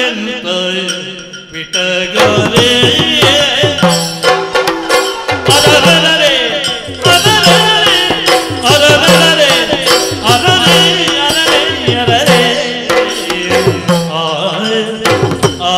ಬಾಳೆಂತ ಬಿಟಗರೆ ಅರರರೆ ಅರರರೆ ಅರರರೆ ಅರರೆ ಅರರೆ ಅರರೆ ಆ ಆ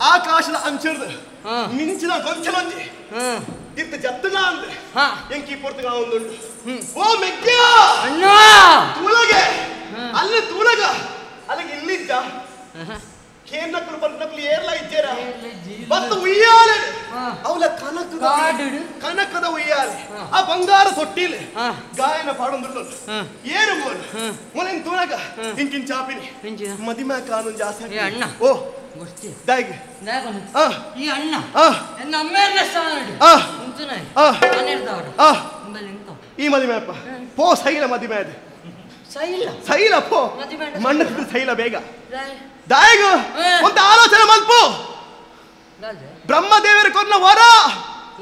ಆಕಾಶದ ಅಂಚಿರ್ದು ಮಿಂಚಿನ ಗೊಂಚಲೊಂಜಿ ಇತ್ತ ಜತ್ತನ ಅಂದೆ ಎಂಕಿ ಪೊರ್ತುಗ ಒಂದುಂಡು ಓ ಮೆಗ್ಯ ತೂಲಗೆ ಅಲ್ಲಿ ತೂಲಗ ಅಲ್ಲಿಗೆ ಇಲ್ಲಿದ್ದ ಕೇನ್ನಕುಲು ಪನ್ನಕುಲು ಏರ್ಲ ಇಜ್ಜೇರ ಬತ್ತು ಉಯ್ಯಾಲೆ ಅವಲ ಕನಕದ ಕನಕದ ಉಯ್ಯಾಲೆ ಆ ಬಂಗಾರ ತೊಟ್ಟಿಲೆ ಗಾಯನ ಪಾಡೊಂದುಳ್ಳು ಏರು ಮೋಲು ಮೊಲೆನ್ ತೂನಗ ಇಂಕಿನ್ ಚಾಪಿನಿ ಮದಿಮೆ ಕಾನೂನು ಜಾಸ್ತಿ ಅಣ್ಣ ಓ ದಾಯಿಗೆ ಈ ಅಣ್ಣ ಎನ್ನ ಅಮ್ಮೇರ್ನ ಈ ಮದಿಮೆ ಅಪ್ಪ ಪೋ ಸೈಲ ಮದಿಮೆ ಅದು ಸೈಲ ಸೈಲ ಪೋ ಮಣ್ಣು ಸೈಲ ಬೇಗ ದಾಯಿಗು ಒಂದು ಆಲೋಚನೆ ಮಲ್ಪು ಬ್ರಹ್ಮದೇವರ ಕೊನ್ನ ವರ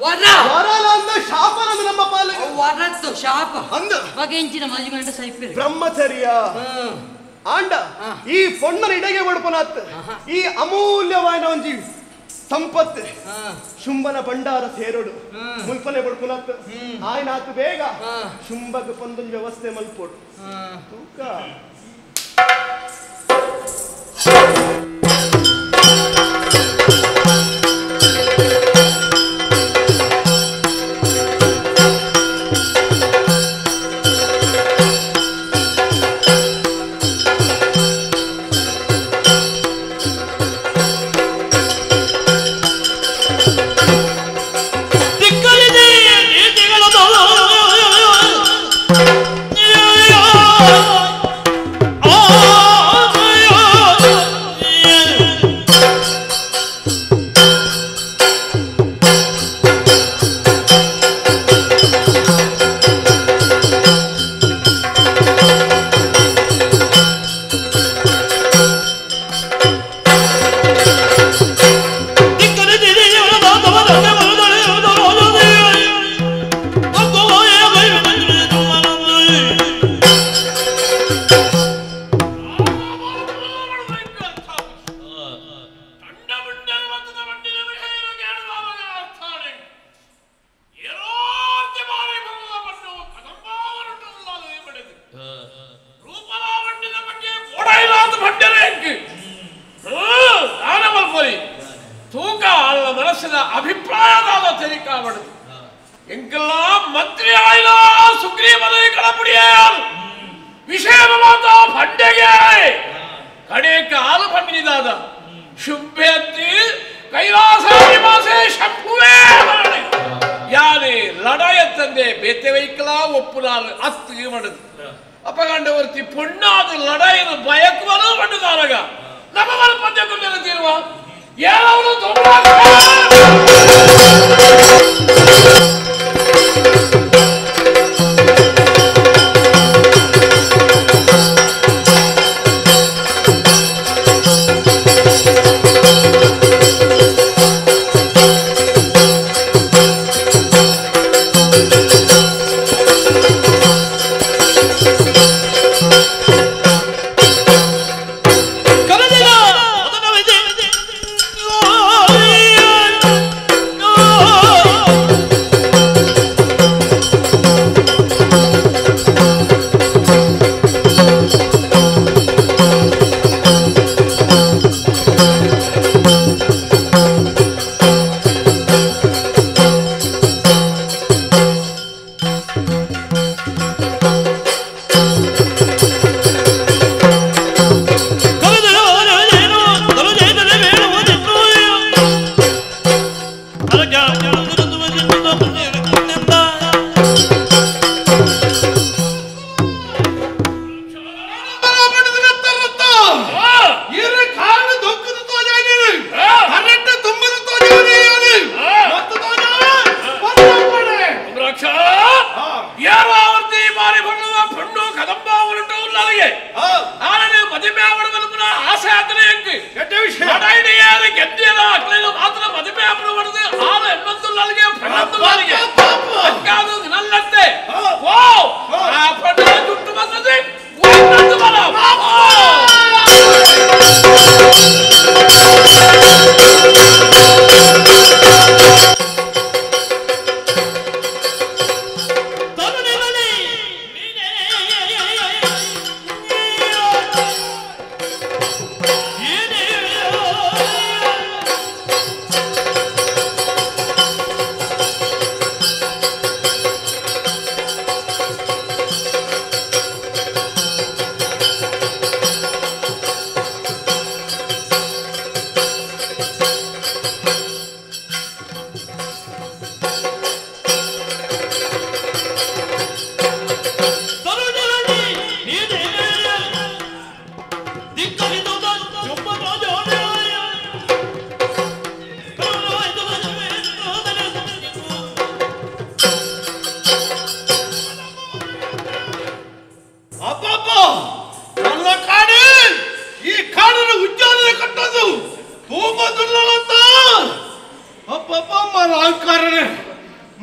ವರ ವರಲ ಅಂದ ಶಾಪ ನಮ್ಮ ಪಾಲಿಗೆ ವರತ್ತು ಶಾಪ ಅಂದ ಬಗೆಂಚಿನ ಮದಿಮೆಂಡ ಸೈಪೆ ಬ್ರಹ್ಮಚರ್ಯ ಆಂಡ ಈ ಪೊಣ್ಣನ ಇಡೆಗೆ ಬಡಪನಾತ್ ಈ ಅಮೂಲ್ಯವಾದ ಒಂಜಿ ಸಂಪತ್ತು ಶುಂಭನ ಭಂಡಾರ ಸೇರೋಡು ಮುಲ್ಪನೆ ಬಡ್ಪುನಾತ್ ಆಯ್ನಾತ್ ಬೇಗ ಶುಂಭಗ ಪಂದೊಂದು ವ್ಯವಸ್ಥೆ ಮಲ್ಪೋಡು ತೂಕ Yeah.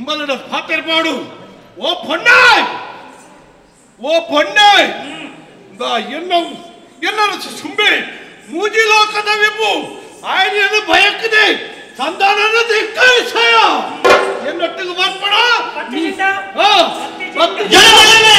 ಉಂಬಲಡ ಪಾತೆರ್ಪಾಡು ಓ ಪೊಣ್ಣಾಯ್ ಓ ಪೊಣ್ಣಾಯ್ ದಾ ಎನ್ನ ಎನ್ನರ ಸುಂಬೆ ಮೂಜಿ ಲೋಕದ ವಿಪ್ಪು ಆಯನ ಭಯಕ್ಕದೆ ಸಂತಾನನ ಧಿಕ್ಕರಿಸಯ ಎನ್ನೊಟ್ಟಿಗೆ ಬರ್ಪಣ ಆ ಬತ್ತು ಎಡದೊಯ್ವೆ.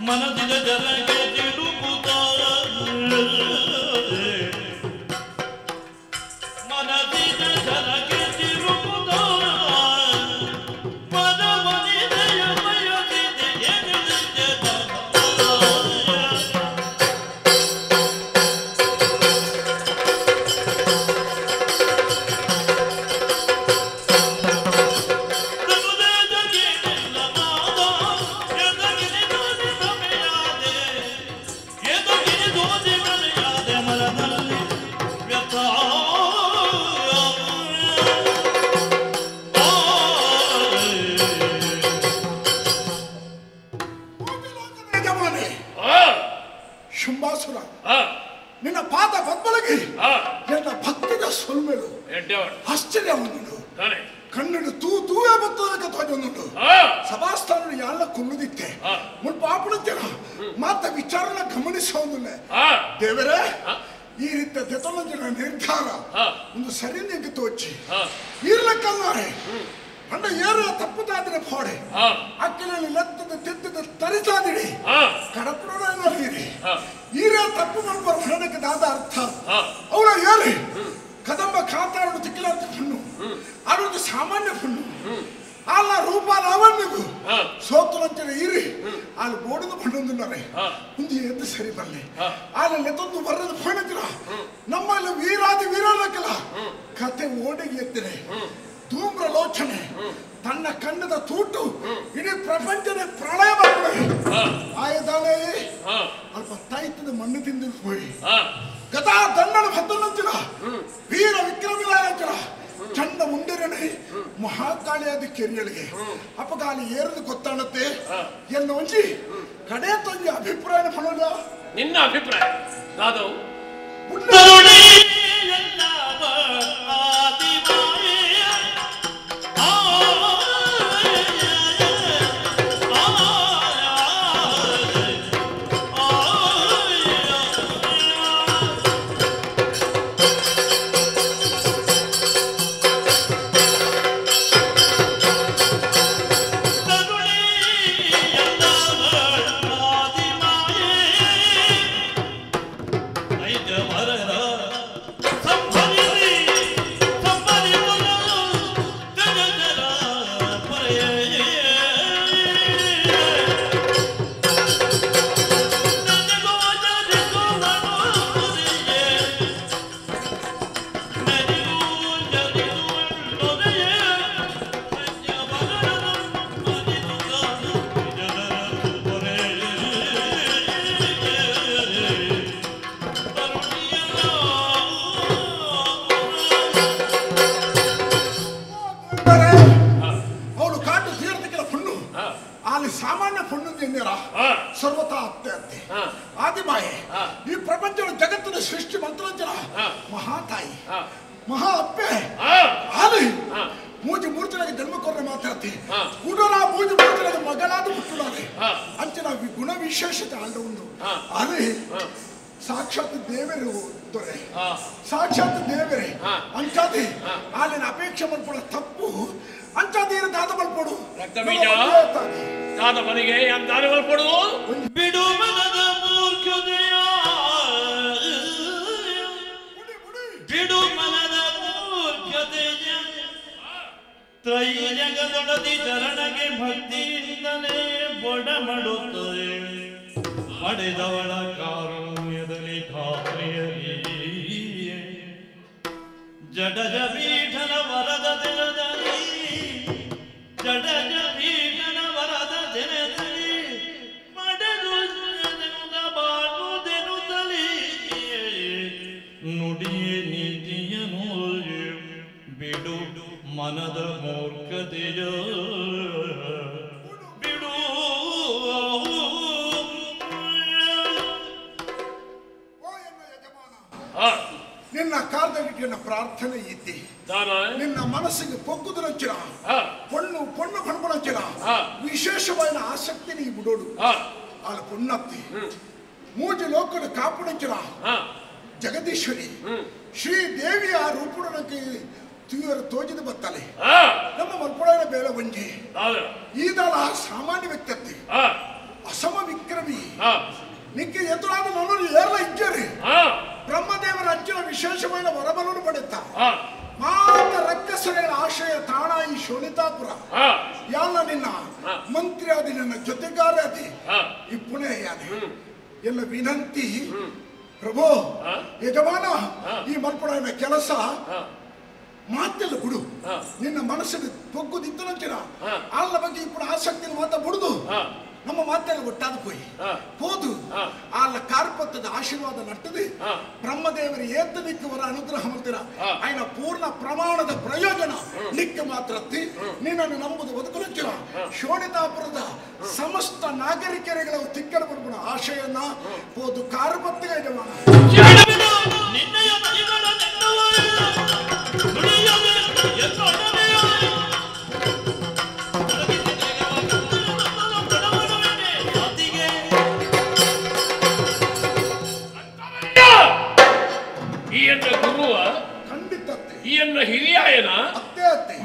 ಮನದಿನ ಜನಗೆ ತಿಳುಕುತ್ತ ಮನದಿನ ಜನಗೆ ತಿಳುಕುತ್ತ ಮನವನಿದೆಯ ಮಯದಿದೆ ಎನಿಸಿದೆ. ಯಜಮಾನೆ ಶುಂಭಾಸುರ ನಿನ್ನ ಪಾದ ಪದ್ಮಲಗಿ ಎನ್ನ ಭಕ್ತಿದ ಸೊಲ್ಮೆಲು ಆಶ್ಚರ್ಯವನ್ನು ಕಣ್ಣು ತೂ ತೂವೆ ಬತ್ತದಕ್ಕೆ ತೋಜೊಂದುಂಟು ಸಭಾಸ್ಥಾನ ಯಾಳ ಕುಲ್ಲುದಿತ್ತೆ ಮುಲ್ಪ ಆಪುಣತ್ತೆನ ಮಾತ ವಿಚಾರನ ಗಮನಿಸೋದಿಲ್ಲ. ದೇವರೇ ಈ ರೀತಿಯ ದೆತೊಲಂಜಿನ ನಿರ್ಧಾರ ಒಂದು ಸರಿ ನಿಂಗೆ ತೋಚಿ ಇರ್ಲಕ್ಕಲ್ಲಾರೆ ಅಂಡ ಏರ ತಪ್ಪುತ್ತಾದ್ರೆ ಫೋಡೆ ಅಕ್ಕಿನಲ್ಲಿ ಲೆತ್ತದ ತಿದ್ದದ ತರಿಸಾದಿಡಿ ಕಡಪುಡೀರಿ ಈರೇ ತಪ್ಪು ಮಾಡ್ಬಾರ ಹೊರಣಕ್ಕೆ ದಾದ ಅರ್ಥ ಅವಳ ಏರಿ ಕದಂಬ ಕಾಂತಾರನು ತಿಕ್ಕಿಲಾರ್ಥ ಫಣ್ಣು ಅದೊಂದು ಸಾಮಾನ್ಯ ಫಣ್ಣು ಅಲ್ಲ ರೂಪ ಲಾವಣ್ಯಗು ಸೋತುಲಂಚನೆ ಈರಿ ಅಲ್ಲಿ ಬೋಡದ ಬಣ್ಣೊಂದುన్నారు ಒಂದು ಎದ್ದು ಸರಿ ಬರಲಿ ಅಲ್ಲಿ ಲೆತ್ತೊಂದು ಬರದ ಫಣತಿರ ನಮ್ಮಲ್ಲಿ ವೀರಾದಿ ವೀರನಕ್ಕಲ್ಲ ಕತೆ ಓಡಿಗೆ ಎತ್ತಿದೆ. ಧೂಮ್ರ ಲೋಚನೆ ತನ್ನ ಕಣ್ಣದ ತೂಟು ಇಡೀ ಪ್ರಪಂಚದ ಪ್ರಳಯ ಮಾಡ್ಬಿಡಿ ಆಯದಾನೆ ಅಲ್ಪ ತಾಯ್ತದ ಮಣ್ಣು ತಿಂದು ಹೋಗಿ ಗದಾ ದಂಡನ ಭದ್ದನಂಚಿನ ವೀರ ವಿಕ್ರಮಿಲಾರಂಚಿನ ಚಂಡ ಮುಂಡಿರಣೆ ಮಹಾಕಾಳಿಯಾದ ಕೆರಿಯಳಿಗೆ ಅಪಗಾಲಿ ಏರದು ಗೊತ್ತಾಣತ್ತೆ ಎನ್ನ ಒಂಜಿ ಕಡೆ ತೊಂಜಿ ಅಭಿಪ್ರಾಯ ಫಲೋದ ನಿನ್ನ ಅಭಿಪ್ರಾಯ ದಾದವು ಸರ್ವತಾ ಅತ್ತೆ ಅತ್ತೆ ಆದಿಮಾಯೆ ಈ ಪ್ರಪಂಚದ ಜಗತ್ತಿನ ಸೃಷ್ಟಿ ಮಂತ್ರಜನ ಮಹಾತಾಯಿ ಮಹಾ ಅಪ್ಪೆ ಆಲಿ ಮೂಜಿ ಮೂರ್ತಿನಾಗಿ ಜನ್ಮ ಕೊರ್ರೆ ಮಾತಾಡ್ತಿ ಕುಡಲ ಮೂಜಿ ಮೂರ್ತಿನಾಗಿ ಮಗಳಾದ ಹುಟ್ಟುಡಾರೆ ಅಂಚಿನ ಗುಣ ವಿಶೇಷತೆ ಆಂಡ ಒಂದು ಆಲಿ ಸಾಕ್ಷಾತ್ ದೇವರು ದೊರೆ ಸಾಕ್ಷಾತ್ ದೇವರೇ ಅಂಚಾದಿ ಆಲಿನ ಅಪೇಕ್ಷೆ ಮಲ್ಪಡ ತಪ್ಪು ಅಂಚಾದಿ ದಾದ ಮಲ್ಪಡು ದಾದ ಮನೆಗೆ ದಾನ ಮಲ್ಪಡು ಬಿಡು ಮನದ ಮೂರ್ಖತೆಯ ಬಿಡು ಮನದ ಮೂರ್ಖತೆಯ ತ್ರೈಜಗದೊಡದಿ ಚರಣಗೆ ಭಕ್ತಿಯಿಂದಲೇ ಬೊಡಮಡುತ್ತದೆ ಪಡೆದವಳ ಕಾರುಣ್ಯದಲ್ಲಿ ಖಾತ್ರಿಯಲಿ ಜಡಜ ಪೀಠನ ವರದ ದಿನದಲ್ಲಿ ಜಡಜ ಪೀಠನ ವರದ ದಿನದಲ್ಲಿ ಮಡದು ಬಾಡುದೆನುತ್ತಲೇ ನುಡಿಯ ನೀತಿಯನು ಬಿಡು ಮನದ ಮೂರ್ಖತೆಯ ಬಿಡು. ನಿನ್ನ ಕಾರ್ದಗಿಟ್ಟಿನ ಪ್ರಾರ್ಥನೆ ಇದ್ದಿ ನಿನ್ನ ಮನಸ್ಸಿಗೆ ಪೊಕ್ಕುದನಚ್ಚಿನ ಪೊಣ್ಣು ಪೊಣ್ಣು ಪಣ್ಪಣಚ್ಚಿನ ವಿಶೇಷವಾದ ಆಸಕ್ತಿ ನೀ ಬಿಡೋಡು ಆಳ ಪೊಣ್ಣತ್ತಿ ಮೂಜಿ ಲೋಕದ ಕಾಪುಣಚ್ಚಿನ ಜಗದೀಶ್ವರಿ ಶ್ರೀ ದೇವಿಯ ರೂಪುಡನಕ್ಕೆ ತೀವ್ರ ತೋಜಿದ ಬತ್ತಲೆ ನಮ್ಮ ಮಲ್ಪೊಳನ ಬೇಡ ಒಂಜಿ ಈದಲ ಸಾಮಾನ್ಯ ವ್ಯಕ್ತಿ ಅಸಮ ವಿಕ್ರಮಿ ನಿಕ್ಕೆ ಎದುರಾದ ನನ್ನನ್ನು ಏರ್ಲ ಇಜ್ಜರಿ ಬ್ರಹ್ಮದೇವರ ಅಂಚಿನ ವಿಶೇಷమైన ವರಬಲನು ಪಡೆತ ಮಾತ ರಕ್ಕಸಗಳ ಆಶಯ ತಾಣ ಈ ಶೋಣಿತಾಪುರ ಯಾಲ ನಿನ್ನ ಮಂತ್ರಿ ಆದಿ ನನ್ನ ಜೊತೆಗಾರ ಆದಿ ಈ ಪುಣೆ ಯಾನೆ ಎಲ್ಲ ವಿನಂತಿ ಪ್ರಭು ಯಜಮಾನ ಈ ಮಲ್ಪಡನ ಕೆಲಸ ಮಾತೆಲ್ಲ ಬಿಡು ನಿನ್ನ ಮನಸ್ಸಿನ ತೊಗ್ಗುದಿದ್ದನಂಚಿನ ಆಲ ಬಗ್ಗೆ ఇప్పుడు ಆಸಕ್ತಿನ ಮಾತ ಬಿಡುದು ನಮ್ಮ ಮಾತೆಲ್ಲ ಒಟ್ಟಾದ ಪೋಯಿ ಹೋದು ಆಲ ಕಾರ್ಪತ್ತದ ಆಶೀರ್ವಾದ ನಟ್ಟದೆ ಬ್ರಹ್ಮದೇವರು ಏತ ನಿಕ್ಕವರ ಅನುಗ್ರಹ ಮಾಡ್ತೀರ ಆಯ್ನ ಪೂರ್ಣ ಪ್ರಮಾಣದ ಪ್ರಯೋಜನ ನಿಕ್ಕ ಮಾತ್ರ ನಿನ್ನನ್ನು ನಂಬುದು ಬದುಕಲಂಚಿನ ಶೋಣಿತಾಪುರದ ಸಮಸ್ತ ನಾಗರಿಕರುಗಳ ತಿಕ್ಕಡ ಪಡ್ಬುಣ ಆಶಯನ್ನ ಹೋದು ಕಾರ್ಪತ್ತಿಗೆ ಯಜಮಾನ ಹಿರಿಯಾಯನ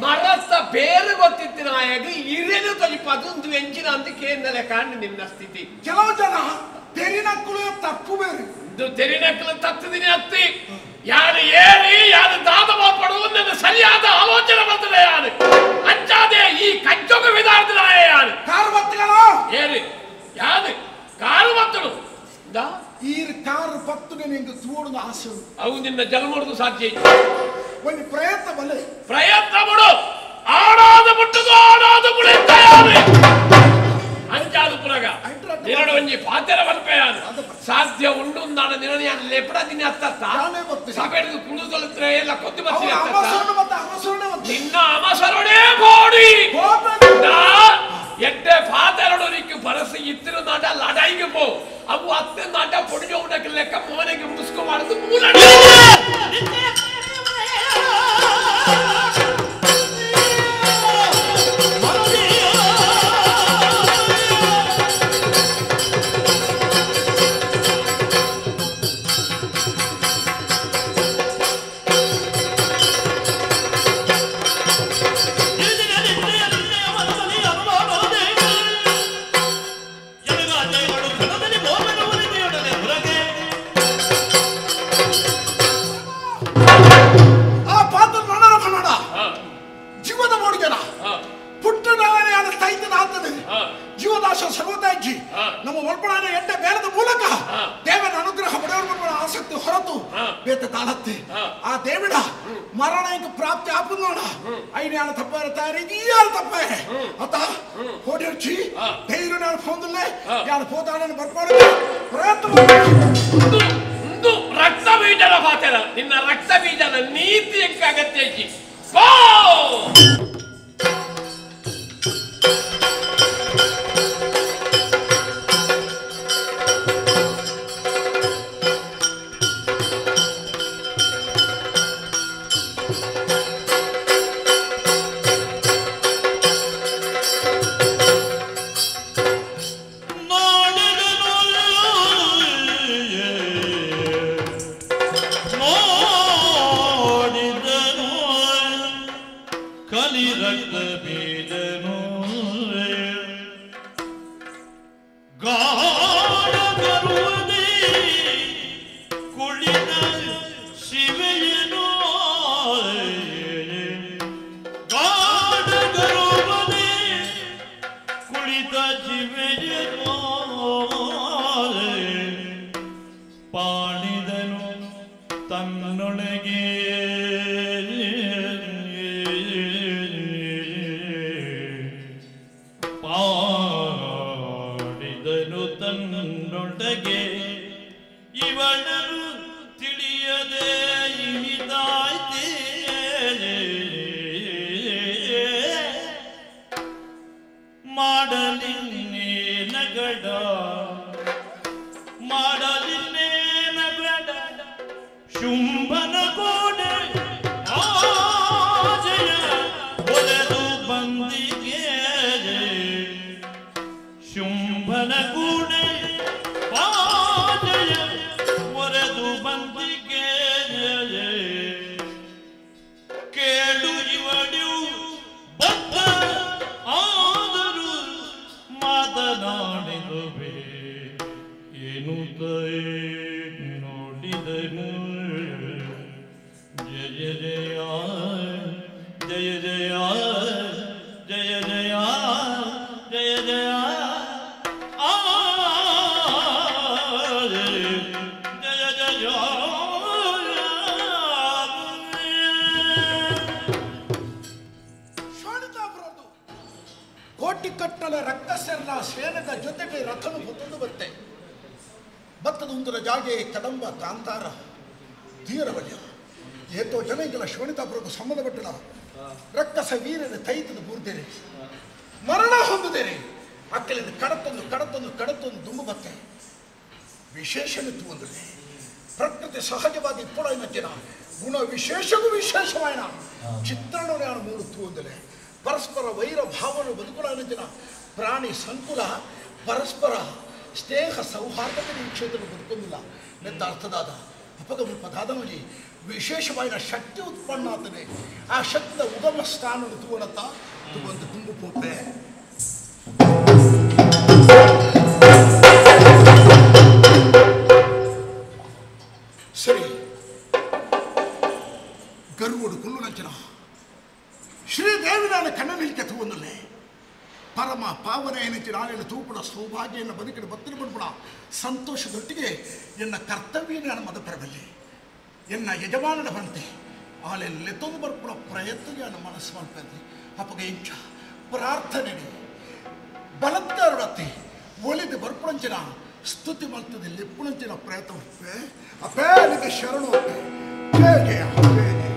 ಮರತ್ತ ಬೇರೆ ಗೊತ್ತಿತ್ತಿನಾಯಾಗ ಹಿರಿಯನು ತೊಲಿಪದು ಎಂಚಿನ ಅಂತ ಕೇಂದ್ರ ಕಾಣು ನಿನ್ನ ಸ್ಥಿತಿ. ಕೆಲವು ಜನ ತೆರಿನಕ್ಕಳು ತಪ್ಪು ಬೇರೆ ಇದು ತೆರಿನಕ್ಕಳು ತತ್ತಿದ್ದೀನಿ ಅತ್ತಿ ಯಾರು ಏರಿ ಯಾರು ದಾದ ಪಡುವ ಸರಿಯಾದ ಆಲೋಚನೆ ಬರ್ತದೆ ಯಾರು ಅಂಚಾದೆ ಈ ಕಜ್ಜೊಗ ವಿಧಾನದ ಯಾರು ಕಾರು ಬತ್ತುಗಳ ಏರಿ ಯಾರು ಕಾರು ಬತ್ತಳು ಈ ಕಾರು ಪತ್ತು ನಿಂಗೆ ತೂಡುದ ಆಸೆ ಅವು ನಿನ್ನ ಜನ್ಮದು ಸಾಧ್ಯ ಒಂದು ಪ್ರಯತ್ನ ಬಲೆ ಪ್ರಯತ್ನ ಬಿಡು ಆಡಾದ ಬಿಟ್ಟದು ಆಡಾದ ಬಿಡುತ್ತ ಯಾರು ಅಂಚಾದ ಪುನಗ ನಿನ್ನಡು ಒಂಜಿ ಪಾತೆರ ಬರ್ಪೆಯಾನು ಸಾಧ್ಯ ಉಂಡು ನಾನು ನಿನ್ನ ಲೆಪಡ ದಿನ ಅತ್ತ ಸಭೆದು ಕುಳಿತೊಳಿದ್ರೆ ಎಲ್ಲ ಕೊದ್ದು ಬರ್ತೀನಿ ನಿನ್ನ ಅಮಸರುಣೇ ಬೋಡಿ ಎಡ್ಡೆ ಪಾತೆರಡು ನಿಕ್ಕು ಬರಸಿ ಇತ್ತಿರು ನಾಟ ಲಡಾಯಿಗೆ ಪೋ ಅವು ಅತ್ತೆ ನಾಟ ಪೊಡಿಜೋಡಕ್ಕೆ ಲೆಕ್ಕ ಮೋನೆಗೆ ಮುಸ್ಕೊ ಮಾಡುದು ಮೂಲ ನಮ್ಮ ಒಲ್ಪಣಾನ ಎಡ್ಡೆ ಬೇಲದ ಮೂಲಕ ದೇವನ ಅನುಗ್ರಹ ಪಡೆಯವರು ಆಸಕ್ತಿ ಹೊರತು ಬೇತ ತಾಳತ್ತಿ ಆ ದೇವಿಡ ಮರಣ ಪ್ರಾಪ್ತಿ ಆಪುನೋಣ ಐನ್ಯಾನ ತಪ್ಪಾರ ತಯಾರಿ ಯಾರು ತಪ್ಪಾರೆ ಅತ ಹೋಡಿರ್ಚಿ ಧೈರ್ಯ ನಾನು ಫೋಂದುಲ್ಲೆ ಯಾರು ಪೋತಾಡನ್ನು ಬರ್ಪಾಡು ಪ್ರಯತ್ನ ರಕ್ತ ಬೀಜನ ಪಾತೆರ ನಿನ್ನ ರಕ್ತ ಬೀಜನ ನೀತಿ ಅಗತ್ಯ ಐತಿ. ಮಾತನಾಡಿದುವೆ. ಎನ್ನುತ್ತ ನೋಡಿದನು. ಜಯ ಜಯ ಜಯ ಜಯ ಜಯ ಜಯ ಜಯ ಜಯ ಆ ಜಯ ಜಯ. ಶೋಣಿತಾಪುರದ್ದು ಕೋಟಿ ಕಟ್ಟಲೆ ರಕ್ತಸೆಲ್ಲ ಸೇನದ ಜೊತೆಗೆ ರಥನು ಹೊತ್ತೊಂದು ಬರುತ್ತೆ. ಭತ್ತದ ಉಂದರ ಜಾಗೆ ಕದಂಬ ಕಾಂತಾರ ಧೀರವಲ್ಯ ಏತೋ ಜನ ಇಂಕಲ ಶೋಣಿತಾಪುರಕ್ಕೂ ಸಂಬಂಧಪಟ್ಟದ ರಕ್ತಸ ವೀರನ ತೈತದ ಬೂರ್ದೇನೆ ಮರಣ ಹೊಂದುದೇನೆ. ಅಕ್ಕಲಿಂದ ಕಡತೊಂದು ಕಡತೊಂದು ಕಡತೊಂದು ದುಂಬು ಬತ್ತೆ. ವಿಶೇಷಣೆ ತೂಂದ್ರೆ ಪ್ರಕೃತಿ ಸಹಜವಾದ ಇಪ್ಪಳ ಜನ ಗುಣ ವಿಶೇಷಗೂ ವಿಶೇಷವಾಯಣ ಚಿತ್ರಣವನ್ನು ನಾನು ಮೂಡು ತೂಂದಲೆ ಪರಸ್ಪರ ವೈರ ಭಾವನು ಬದುಕುಳ ಜನ ಪ್ರಾಣಿ ಸಂಕುಲ ಪರಸ್ಪರ ಸ್ನೇಹ ಸೌಹಾರ್ದತೆ ಈ ಕ್ಷೇತ್ರ ಬದುಕೊಂಡಿಲ್ಲ ನೆತ್ತ ಅರ್ಥದಾದ ಅಪಗಮ ಪದಾದಮಿ ವಿಶೇಷವಾದ ಶಕ್ತಿ ಉತ್ಪನ್ನ ಆಗ್ತದೆ. ಆ ಶಕ್ತಿಯ ಉಗಮ ಸ್ಥಾನ ತೂವಣತ್ತ ತುವಂತ ತುಂಬು ಪೋಪೆ. ಸರಿ ಗರುವಡು ಕುಲ್ಲು ನಂಚನ ಶ್ರೀದೇವಿ ನಾನು ಕಣ್ಣ ನಿಲ್ಕೆ ತೂವೊಂದಲ್ಲೇ ಪರಮ ಪಾವನ ಏನಿತ್ತು ನಾನೆಲ್ಲ ತೂಪುಣ ಸೌಭಾಗ್ಯ ಬದುಕಿನ ಬತ್ತಿನ ಬಿಡ್ಪುಣ ಸಂತೋಷದೊಟ್ಟಿಗೆ ಎನ್ನ ಕರ್ತವ್ಯ ನಾನು ಮದಪರಬಲ್ಲೆ ಎನ್ನ ಯಜಮಾನನ ಬಂತೆ ಆಲೆಲ್ಲೆತ್ತೊಂದು ಬರ್ಪುಣ ಪ್ರಯತ್ನ ನಾನು ಮನಸ್ಸು ಮಾಡ್ಪಂತೆ. ಅಪ್ಪಗ ಇಂಚ ಪ್ರಾರ್ಥನೆ ಬಲತ್ಕಾರಡತ್ತೆ ಒಲಿದು ಬರ್ಪುಣಂಚಿನ ಸ್ತುತಿ ಮಲ್ತದೆ ಲಿಪ್ಪುಣಂಚಿನ ಪ್ರಯತ್ನ ಅಪ್ಪೆ ಅಪ್ಪೇ ನಿಮಗೆ ಶರಣು ಅಪ್ಪೆ. ಜಯ ಜಯ ಜಯ ಜಯ.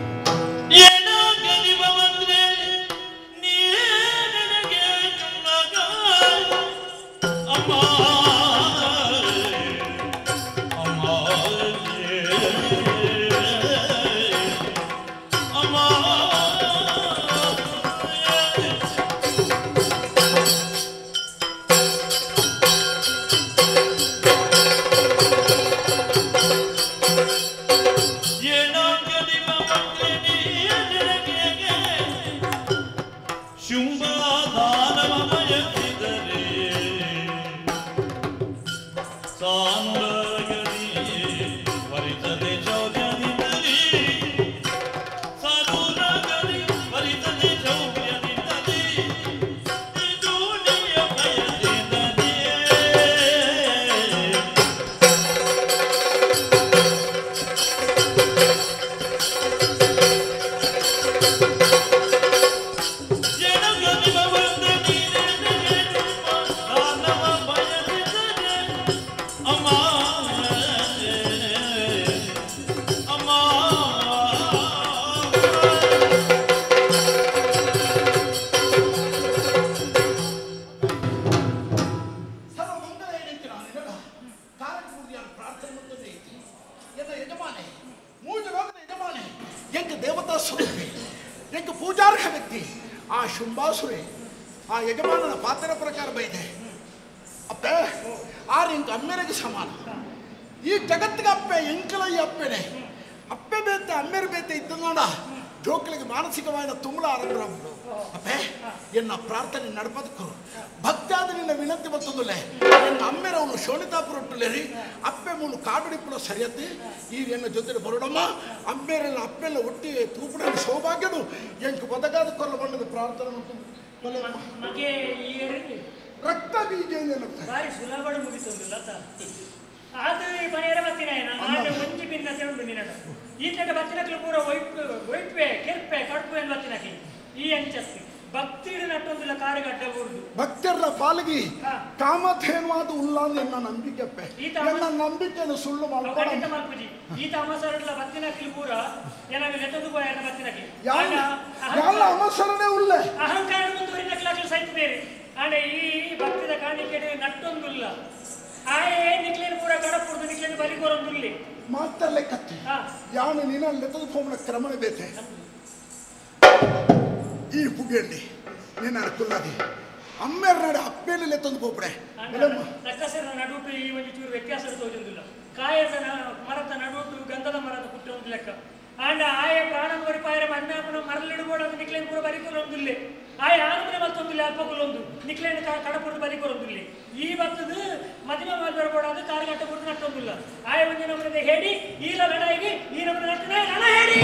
ಯಜಮಾನನ ಪಾತ್ರ ಪ್ರಕಾರ ಬೈದೆ ಅಪ್ಪೆ ಆರು ಇಂಕ ಅಮ್ಮೆರೆಗೆ ಸಮಾನ ಈ ಜಗತ್ತಿಗೆ ಅಪ್ಪೆ ಎಂಕಲ ಈ ಅಪ್ಪೆನೆ ಅಪ್ಪೆ ಬೇತೆ ಅಮ್ಮೆರು ಬೇತೆ ಇದ್ದ ನೋಡ ಜೋಕ್ಲಿಗೆ ಮಾನಸಿಕವಾದ ತುಮಲ ಆರಂಭ ಅಪ್ಪೆ ಎನ್ನ ಪ್ರಾರ್ಥನೆ ನಡಪದಕ್ಕರು ಭಕ್ತಾದ ನಿನ್ನ ವಿನಂತಿ ಬರ್ತದಲ್ಲೇ ಎನ್ನ ಅಮ್ಮೆರವನು ಶೋಣಿತಾಪುರೊಟ್ಟುಲೇರಿ ಅಪ್ಪೆ ಮೂನು ಕಾಡುಡಿಪ್ಪುನ ಸರಿಯತ್ತೆ ಈ ಎನ್ನ ಜೊತೆ ಬರೋಡಮ್ಮ ಅಮ್ಮೇರೆಲ್ಲ ಅಪ್ಪೆಲ್ಲ ಒಟ್ಟಿಗೆ ತೂಪುಡ ಸೌಭಾಗ್ಯನು ಎಂಕ್ ಬದಗಾದ ಕೊಲ್ಲ ಬಣ್ಣದ ಪ್ರಾರ್ಥನೆ ಉಂಟು. ರಕ್ತ ಬೀಜ ಬಾರಿ ಸುಲಭ ಮುಗಿತೊಂದಿಲ್ಲ ಅದು ಮನೆಯರ ಬತ್ತಿನ ಒಂಜಿ ಭಿನ್ನತೆ ಉಂಟು ನಿನಗ ಈತನ ಬತ್ತಿನಕ್ಲು ಪೂರ ಒಯ್ಪೆ ಕೆರ್ಪೆ ಕಡ್ಪು ಏನು ಬತ್ತಿನಕ್ಲಿ ಈ ಅಂಚಸ್ತಿ ಭಕ್ತಿಡು ನಟ್ಟೊಂದಿಲ್ಲ ಕಾರುಗಡ್ಡ ಊರ್ದು ಭಕ್ತರ ಪಾಲಿಗೆ ಕಾಮಧೇನುವಾದ ಉಲ್ಲ ಎನ್ನ ನಂಬಿಕೆ ಅಪ್ಪೆ ನನ್ನ ನಂಬಿಕೆಯನ್ನು ಸುಳ್ಳು ಖಂಡಿತ ಮಲ್ಪುಜಿ ಈತ ಅಮಸರಡ್ಲ ಬತ್ತಿನಕ್ಲಿ ಪೂರ ಏನಾಗ ನೆತ್ತೊಂದು ಪೋಯ ಬತ್ತಿನಕ್ಲಿ ಯಾಲ ಅಮಸರನೇ ಉಲ್ಲ ಅಹಂಕಾರ ಮುಂದುವರಿನಕ್ಲಾಕ್ಲು ಸಹಿತ ಬೇರೆ ಆಂಡ ಈ ಭಕ್ತಿದ ಕಾಣಿಕೆ ನಟ್ಟೊಂದುಲ್ಲ ಆಯೇ ನಿಕ್ಲೇನು ಪೂರ ಕಡಪುರ್ದು ನಿಕ್ಲೇನು ಬಲಿ ಕೊರೊಂದುಲ್ಲಿ ಮಾತಲ್ಲೇ ಕತ್ತಿ ಯಾನು ನೀನು ಲೆತ್ತದ ಫೋಮ್ನ ಕ್ರಮಣ ಬೇತೆ ಈ ಪುಗೆಯಲ್ಲಿ ನೀನು ಕುಲ್ಲದಿ ಅಮ್ಮೆರ್ನಾಡು ಅಪ್ಪೇಲಿ ಲೆತ್ತೊಂದು ಪೋಪಡೆ ರಕ್ಕಸರ ನಡುಟು ಈ ಒಂದು ಚೂರು ವ್ಯತ್ಯಾಸ ತೋಜೊಂದಿಲ್ಲ ಕಾಯದ ಮರದ ನಡುಟು ಗಂಧದ ಮರದ ಪುಟ್ಟ ಒಂದು ಲೆಕ್ಕ ಆಂಡ ಆಯ ಪ್ರಾಣ ಒರಿಪಾಯರ ಮಣ್ಣಾಪನ ಮರಳಿಡುಬೋಡ ನಿಕ್ಲೇನು ಪೂರ ಬರಿ ಕೊರೊಂದುಲ್ಲೆ ಆಯ ಆನಂದನೆ ಮತ್ತೊಂದಿಲ್ಲ ಅಲ್ಪಕೊಲ್ಲೊಂದು ನಿಕ್ಲೇನು ಕಡಪುರ್ದು ಬಲಿ ಕೊರೊಂದುಲ್ಲೆ ಈ ಬತ್ತದು ಮದಿಮೆ ಮಾಲ್ಬರಬೋಡಾದ ಕಾರುಗಟ್ಟ ಗುರುತು ನಟ್ಟೊಂದಿಲ್ಲ ಆಯ ಒಂಜಿ ನಮೂನೆ ಹೇಳಿ ಈಲ ಲಡಾಯಿಗೆ ಈ ನಮೂನೆ ನಟ್ಟನೆ ರಣ ಹೇಳಿ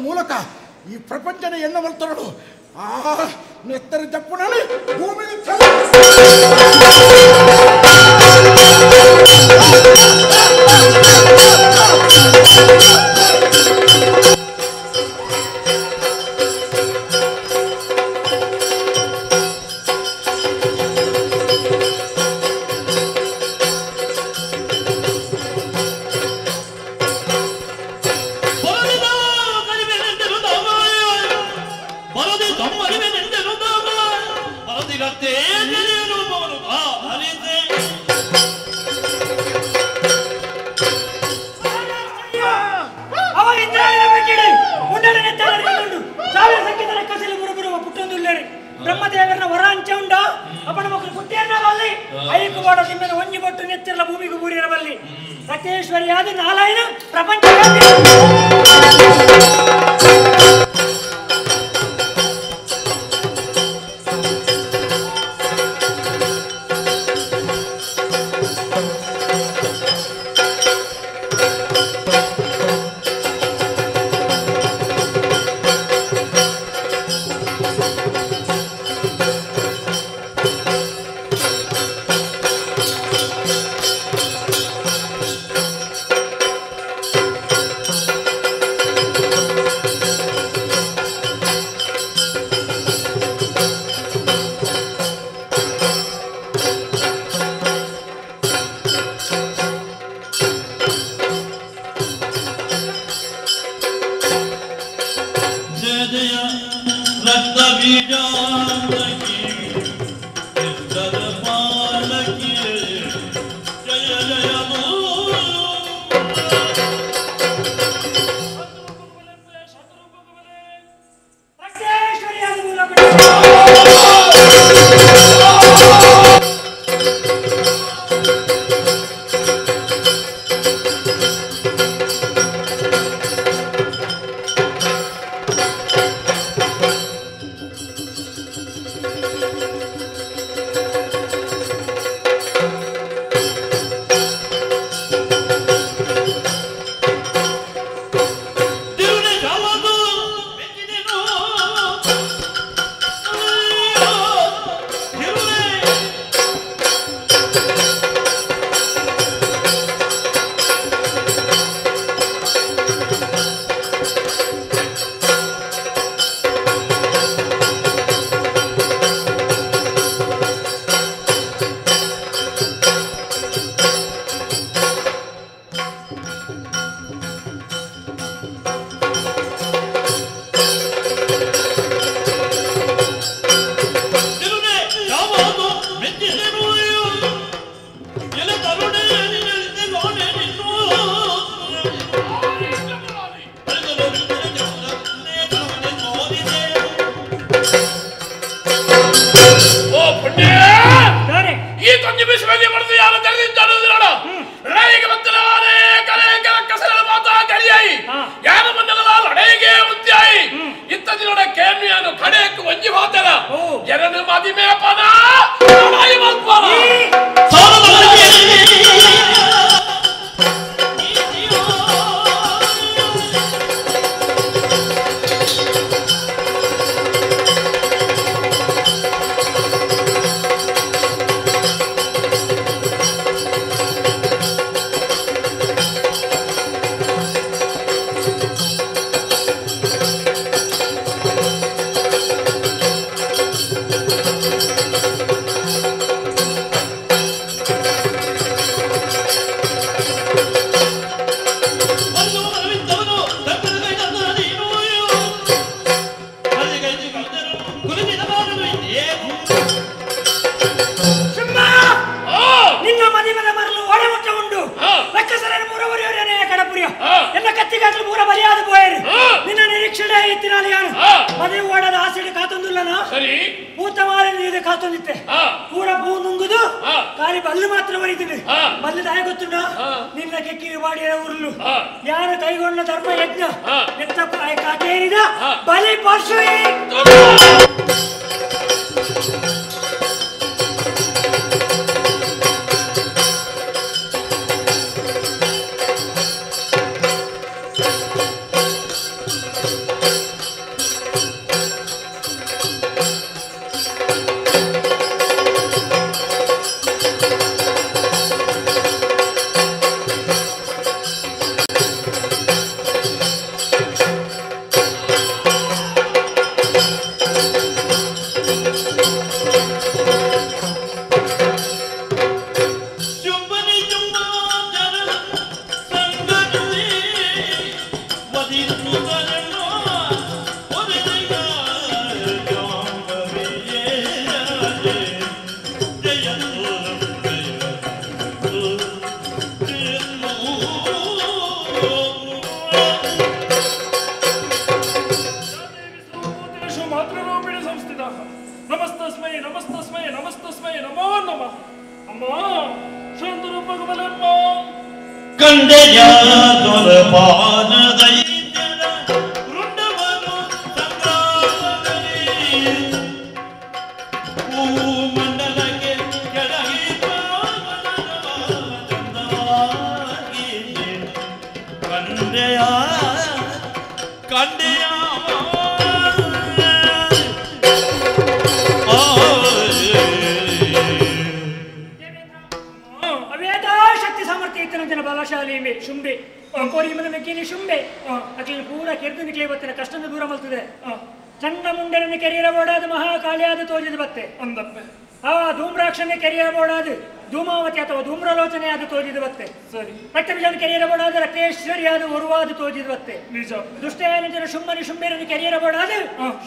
ಮೂಲಕ ಈ ಪ್ರಪಂಚನ ಎಣ್ಣ ಮಲ್ತರಡು ಆ ನೆತ್ತರ ಜಪ್ಪುನಲ್ಲಿ ಭೂಮಿಗೆ ಜಯ ದಿನದ ಕೇಮಿಯಾನು ಕಡೆಯಕ್ಕೆ ಒಂಜಿ ಹೋತರ ಜನನು ಮದಿಮೆ ಪದ ಲಡಾಯಿ ಮಲ್ಪರ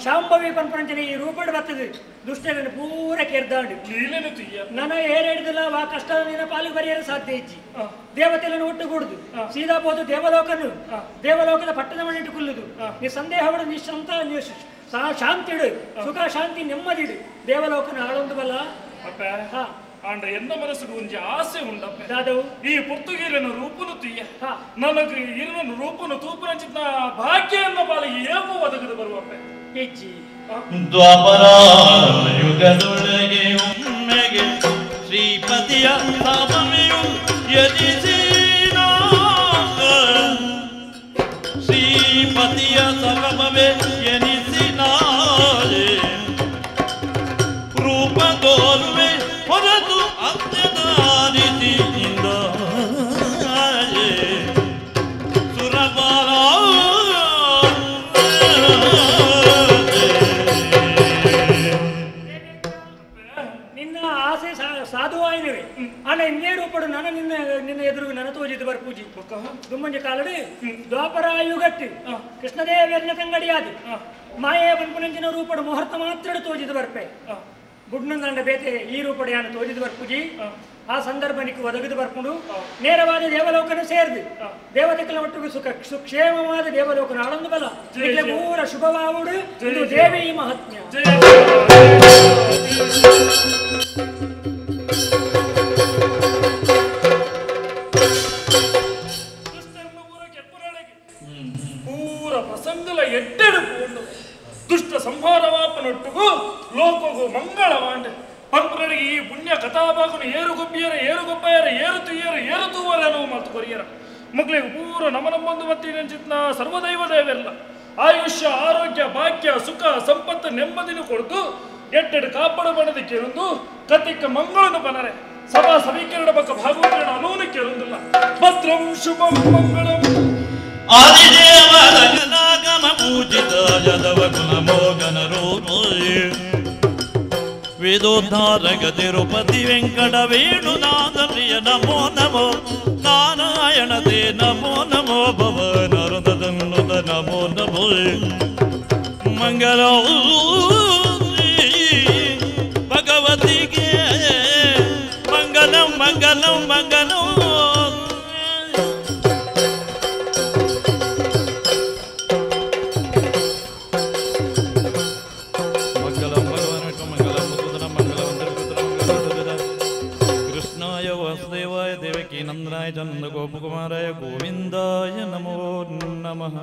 ಶಾಂಭವಿ ಪನ್ಪಂಚನೆ ಈ ರೂಪಡ್ ಬರ್ತದೆ ದುಷ್ಟರನ್ನು ಪೂರ ಕೆರ್ದಾಂಡು ನನ್ನ ಏರಿಡಿದಿಲ್ಲ ವಾ ಕಷ್ಟ ನಿನ್ನ ಪಾಲು ಬರೆಯಲು ಸಾಧ್ಯ ಇಜ್ಜಿ ದೇವತೆಗಳನ್ನು ಒಟ್ಟುಗೂಡುದು ಸೀದಾ ಬೋದು ದೇವಲೋಕನು ದೇವಲೋಕದ ಪಟ್ಟಣ ಮಣ್ಣಿಟ್ಟು ಕುಲ್ಲುದು ನೀ ಸಂದೇಹವಡು ನಿಶಂತ ಶಾಂತಿಡು ಸುಖ ಶಾಂತಿ ನೆಮ್ಮದಿಡು ದೇವಲೋಕನ ಆಳೊಂದು ಬಲ್ಲ ಆಂಡ ಎನ್ನ ಮನಸ್ಸುಡು ಒಂಜಿ ಆಸೆ ಉಂಡಪ್ಪ ದಾದವು ಈ ಪುರ್ತುಗೀರನ ರೂಪನು ತೀಯ ನನಗೆ ಇರನ ರೂಪನು ತೂಪುನಂಚಿನ ಭಾಗ್ಯ ಎನ್ನ ಪಾಲಿಗೆ ಏಪು ಒದಗದು ಬರುವಪ್ಪ ಹೆಜ್ಜಿ ದ್ವಾಪರ ಯುಗದೊಳಗೆ ಒಮ್ಮೆಗೆ ಶ್ರೀಪತಿಯ ಸಾಮವೆಯು ಯಜಿಸೀನ ಶ್ರೀಪತಿಯ ಸಗಮವೇ ಎನಿಸಿನಾರೆ ರೂಪ ತೋರುವೆ ಹೊರತು ಅಂತ್ಯದ ರೀತಿಯಿಂದ ಸುರಬಾರ ನಿನ್ನ ಆಸೆ ಸಾಧುವಾಯಿನವೇ ಅಣ್ಣ ಇನ್ನೇ ರೂಪಡು ನನ್ನ ನಿನ್ನ ನಿನ್ನ ಎದುರು ನನ್ನ ತೋಜಿದ್ದು ಬರ್ಪೂಜಿ ದುಮ್ಮಂಜಿ ಕಾಲಡು ದ್ವಾಪರ ಯುಗಟ್ಟು ಕೃಷ್ಣದೇವರ್ನ ತಂಗಡಿಯಾದು ಮಾಯೆ ಬನ್ಪುನಂಚಿನ ರೂಪಡು ಮುಹೂರ್ತ ಮಾತ್ರ ತೋಜಿದ್ದು ಬರ್ಪೆ ಬುಡ್ನಂದಂಡ ಬೇತೆ ಈ ರೂಪಡು ಯಾನು ತೋಜಿದ್ದು ಬರ್ಪೂಜಿ ಆ ಸಂದರ್ಭ ನಿಕ್ಕು ಒದಗಿದು ಬರ್ಕೊಂಡು ನೇರವಾದ ದೇವಲೋಕನ ಸೇರಿದು ದೇವತೆಗಳ ಒಟ್ಟಿಗೆ ಸುಖ ಸುಕ್ಷೇಮವಾದ ದೇವಲೋಕನ ಆಳೊಂದು ಬಲ ಪೂರ ಶುಭವಾವುಡು ಇದು ದೇವಿ ಮಹಾತ್ಮ್ಯ. ಪೂರ ಪ್ರಸಂಗಲ ಎಡ್ಡೆಡು ಪೂಂಡು ನೊಟ್ಟುಗು ಲೋಕಗು ಮಂಗಳವಾಂಡ ಪಂಪುನಡಿಗೆ ಈ ಪುಣ್ಯ ಕಥಾಭಾಗನು ಏರು ಗೊಬ್ಬಿಯರ ಏರು ಗೊಬ್ಬಯರ ಏರು ತುಯ್ಯರ ಏರು ತೂವರ ನೋವು ಮತ್ತು ಕೊರಿಯರ ಮಕ್ಕಳಿಗೆ ಪೂರ ನಮ ನಮ್ಮೊಂದು ಮತ್ತಿನ ಸರ್ವದೈವ ದೇವೆಲ್ಲ ಆಯುಷ್ಯ ಆರೋಗ್ಯ ಭಾಗ್ಯ ಸುಖ ಸಂಪತ್ತು ನೆಮ್ಮದಿನ ಕೊಡ್ದು ಎಟ್ಟೆಡು ಕಾಪಾಡ ಬಣ್ಣದ ಕೇರೊಂದು ಕತಿಕ್ಕ ಮಂಗಳನು ಬನರೆ ಸಭಾ ಸಮೀಕರಣ ಬಕ್ಕ ಭಾಗವತರಣ ಅನೂನು ಕೇರೊಂದಿಲ್ಲ ಭದ್ರಂ ಶುಭಂ ಮಂಗಳಂ ಆದಿದೇವಗಮ ಪೂಜಿತ ಯದವ ಗುಣ ಮೋಗನ ರೂಪ ವೇದೋದ್ಧಾರಕ ತಿರುಪತಿ ವೆಂಕಟ ವೇಣುನಾಥ ಪ್ರಿಯ ನಮೋ ನಮೋ ನಾರಾಯಣ ತೇ ನಮೋ ನಮೋ ಭವ ನರದನ್ನುತ ನಮೋ ನಮೋ ಮಂಗಲ ಭಗವತಿಗೆ ಮಂಗಲಂ ಮಂಗಲಂ ಮಂಗಲಂ. ಮಂಗಲಂ ಭಗವಾನ್ ವಿಷ್ಣು ಮಂಗಲಂ ಮುಕುಂದನ ಮಂಗಲಂ ಮಂಗಲಂ ಕೃಷ್ಣಾಯ ವಾಸುದೇವಾಯ ದೇವಕೀ ನಂದನಾಯ ಚಂದ ಗೋಪಕುಮಾರಾಯ ಗೋವಿಂದಾಯ ನಮೋ ನಮಃ.